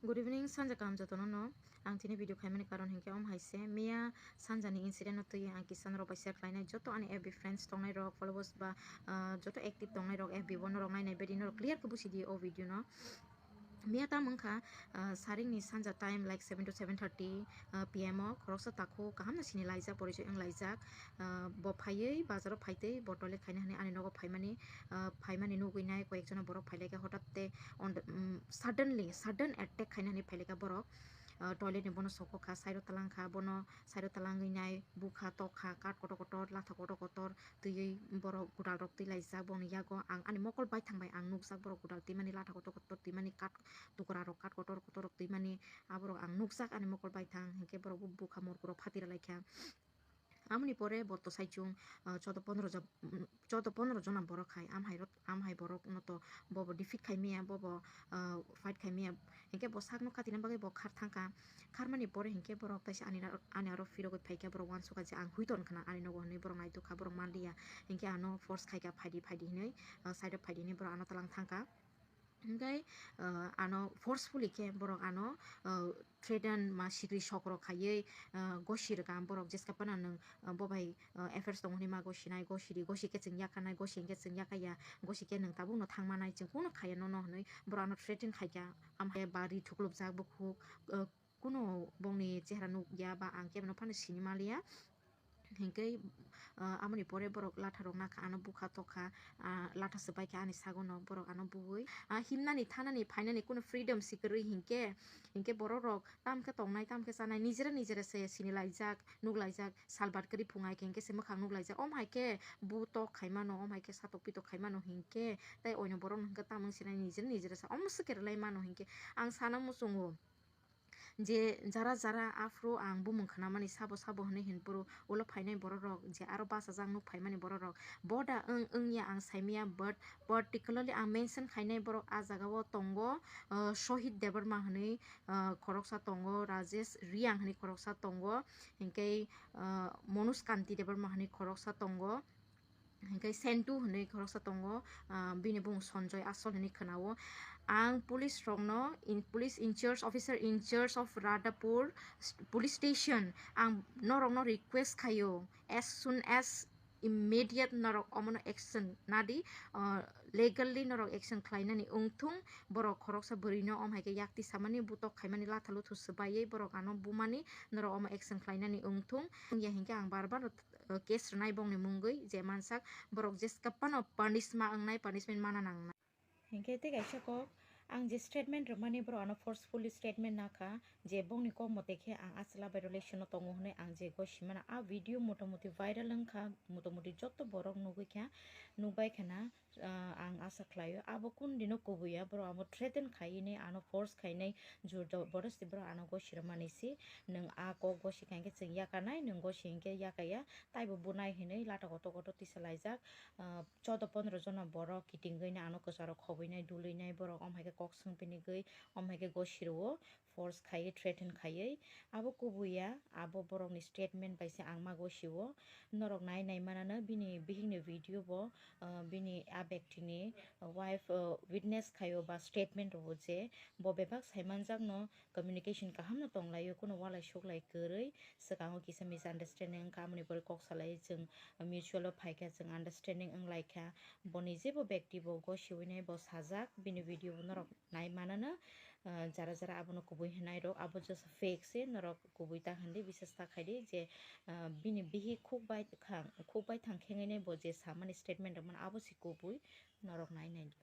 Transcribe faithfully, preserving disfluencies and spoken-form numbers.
Good evening, sanja kaham jotono no. Ang tini video khaimani karon hinkhe om hai se, miya sanjani incident no twi ang kisa norok bai share khlainai. Joto ani F B friends tongnai rok, followers ba, ah, joto active tongnai rok F B bo norok nainai bedi norok clear khe busi di o video no. Miya tam wngkha, ah, saringni sanja time like seven to seven thirty, ah, P M o khoroksa takhuk kaham no sini laijak, porichoi wng laijak. Ah, bo phaiwi bazaro phaitwi bo toilet khaina hwnwi ani nogo phaimani, ah, phaimani nugwi nai koyekjona borok phailaikha hotate on the, mm, suddenly, sudden attack khaina hwnwi phailaikha borok. Ah, toilet ni bono sokokha, side o talangkha, bono side o talangwi nai bukha tokha, kat kotor kotor, latha kotor kotor twiwi borok gudal rok twi laijak boni yago. Ang ani mokol baithang bai ang nukjak borok gudal twimani, latha kotor kotor twimani, kat tukra rok, kat kotor kotor rok twimani, aborok ang nukjak ani mokol baithang, hinkhe borok bo bukha morkurok phatira laikha. Amoni pore bo to saichung, ah, chodo pondro ja-, mm, chodo pondro jona borok hai, am hai rok, am hai borok no to bo bo defeat khai maya, bo bo, ah, fight khai maya. Hinkhe bo sakno katina bagwi bo khar thangkha. Kharmani pore hinkhe borok taisa ani aro, ani aro phirogwi phaikha, borok uansukha je ang hui ton khna ani nogo hwnwi borok naitokha, borok manliya. Hinkhe ano force khaikha, phaidi, phaidi hinwi, ah, side o phaidi hinwi borok ano tlang thangkha. Hinkhe, ah, ano forcefully khe borok ano, ah, threaten ma sikri sokrok khaiwi, ah, gosi rwkha borok jeska phano nwng, ah, bo bai, ah, affairs tongo hinwi ma gosinai, gosi di, gosi khe chwng yakarnai, gosi hinkhe chwng yakaya, gosi khe nwng tabukno thangmanai, chwng kuno khaiya nono hinwi borok ano threaten khaikha. Amhai bari thuklupjak bukhuk, ah, kuno bongni chehra nukya ba ang kebono phano sini manliya. Hinkhe, ah, amoni pore borok latha rok nakha, ano bukha tokha, ah, latha swbaikha ani sagono, borok ano bui. Ah, himnani, thanani, phainani kuno freedom si kwrwi hinkhe, hinkhe borok rok tamkhe tongnai, tamkhe chanai, nijera nijera se sini laijak, nuk laijak, salbat kwrwi phungai khe hinkhe se mwkhang nuk laijak. Om hai khe bu tok khai mano, om hai khe satok pitok khai mano hinkhe, tei oino borok no hinkhe tamung sinai nijera nijera se om swkhe rwlai mano hinkhe ang sana muchungo. Je jara jara aphuru ang bumung khnamani sabo sabo hwnwi hinphuru ulo phainai borok rok je aro bachajak nuk phaimani borok rok boda wng wngya ang saimaya, but particularly ang mention khainai borok ah jagao tongo, ah, Sohit Debbarma hwnwi, ah, khoroksa tongo, Rajesh Reang hwnwi khoroksa tongo, hinkhe, ah, Manoj Kanti Debbarma hwnwi khoroksa tongo. Hinkhe Sentu hwnwi khoroksa tongo, ah, bini bumung Sanjoy Asol hwnwi khwnao. Ang police rokno in, police in charge, officer in charge of Radhapur st-, police station, ang norokno request khaio, as soon as immediate norok omono action nadi, ah, legally norok action khlainani wngthung, borok khoroksa bwrwino om hai khe yakti samani butok khaimani latha luthu swbaiwi borok ano bumani norok omo action khlainani wngthung, wngya hinkhe ang bar bar uh, case rwnai bongni mungwi je mansak borok jeska phano punishment wngnai, punishment mana nangnai. Hinkhe tei kaisa kok, ang je statement rwmani borok ano forcefully statement nakha je bongni kok mote khe ang achwla bai relation o tongo hwnwi ang je gosimano a video motamuti viral wngkha, motamuti joto borok nugwi kha, nukbai khana, ah, ang asa khlaio abo kun dino kubuya borok abo threaten khaini ano force khainai jor jabardasti borok ano gosi rwmani se nwng a kok gosi kha hinkhe chwng yakarnai, nwng gosi hinkhe yakaya, taibo bunai hinwi lata kotor kotor tisa laijak, ah, chodo pondro jona borok kitingwi no ano kwcharo khobwinai dulwinai borok om hai khe kok swng pinigwi om hai khe gosi rwo. Force khaiwi, threaten khaiwi abo kubuya, abo borokni statement bai se ang ma gosio. Norok nai nai manano bini bihikni video bo, ah, bini a bektini wife, ah, witness khaio ba statement rwo je bo bebak saimanjakno communication kahamno tonglaio, kuno walai suklai kwrwi, swkango kisa misunderstanding wngkha, amoni pore kok salai chwng mutual o phaikha, chwng understanding wnglaikha, boni jebo bekti bo gosiwinai bo sajak, bini video bo norok nai manano, ah, jara jara abono kubui hwnai rok, abo just fake se, norok kubui ta hwndi, bisas ta khaidi je, ah, bini bihik khuk bai thang, khuk bai thang khengwi nai bo je samani statement rwmani abo se kubui, norok nai nai di.